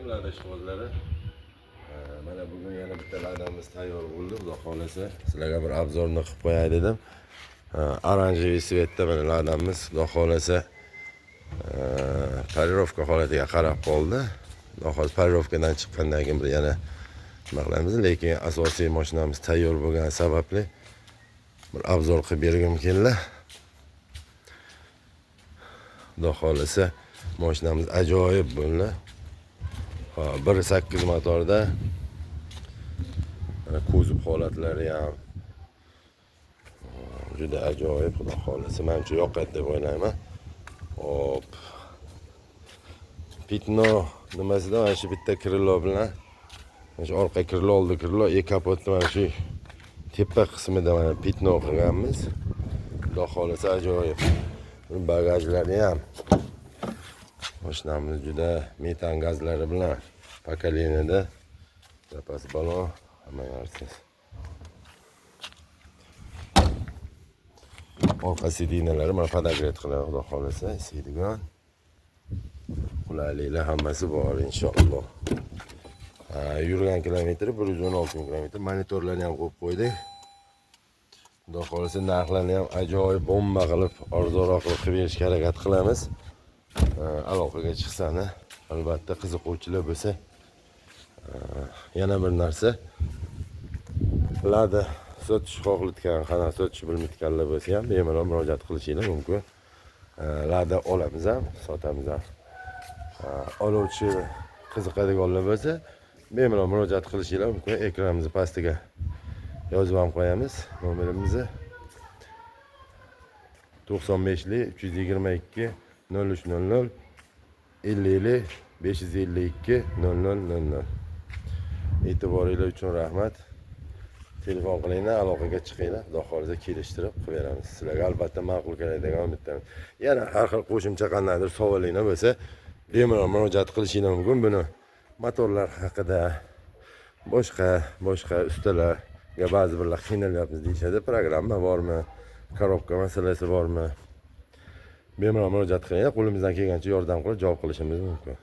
Alaykum, Lada ishqibozlari. Mana bugun yana bitta Ladamiz tayyor bo'ldi. Xudo xohlasa, sizlarga bir обзор ni qilib qo'yay dedim. Оранжевый цвет da mana Ladamiz, Xudo xohlasa, полировка holatiga qarab qoldi. Xudo xohlasa, полировка dan chiqqandan keyin bir yana nima qilamiz, lekin asosiy mashinamiz tayyor bo'lgani sababli bir обзор qilib bergim keldi. Xudo xohlasa, mashinamiz ajoyib bo'ldi. Ha, 1.8 motorda, mana kuzov holatlari ham juda ajoyib, Xudo xohlasa, manimcha yoqadi deb o'ylayman. Hop. Пятно nimasida mana shu bitta крыло bilan, mana shu orqa крыло, oldi крыло, и kapotni mana shu tepa qismida mana пятно qilganmiz. Xudo xohlasa, ajoyib. Buni bagajlari ham, mashinamiz juda metan gazlari bilan поколение da, zapas balon, hamma narsasi. Orqa сиденья lari mana подогрев qiladi, Xudo xohlasa, isiydigan. Qulayliklar hammasi bor, inshaalloh. Ha, yurgan kilometri 116 ming kilometr. Monitorlarni ham qo'yib qo'ydik. Xudo xohlasa, narxlarni ham ajoyib bomba qilib, arzonroq qilib berishga harakat qilamiz. Aloqaga chiqsani, albatta, qiziquvchilar bo'lsa, yana bir narsa, Lada sotish xohlayotgan, qanaqa sotishni bilmayotganlar bo'lsa ham bemalol murojaat qilishinglar mumkin. Lada olamiz ham, sotamiz ham. Oluvchi qiziqadiganlar bo'lsa, bemalol murojaat qilishinglar mumkin. Ekranimizni pastiga yozib ham qo'yamiz nomerimizni: 95 322 03 00, 50 552 00 00. E'tiboringlar uchun rahmat. Telefon qilinglar, aloqaga chiqinglar. Xudo xohlasa, kelishtirib qilib beramiz. Sizlarga albatta ma'qul keladi degan umiddamiz. Yana har xil qo'shimcha qandaydir savolinglar bo'lsa, bemalol murojaat qilishinglar mumkin. Buni motorlar haqida, boshqa boshqa ustalarga ba'zi birlar qiynalyapmiz deyishadi. Programma bormi, коробка masalasi bormi? Bemalol murojaat qilinglar. Qo'limizdan kelgancha yordam qilib, javob qilishimiz mumkin.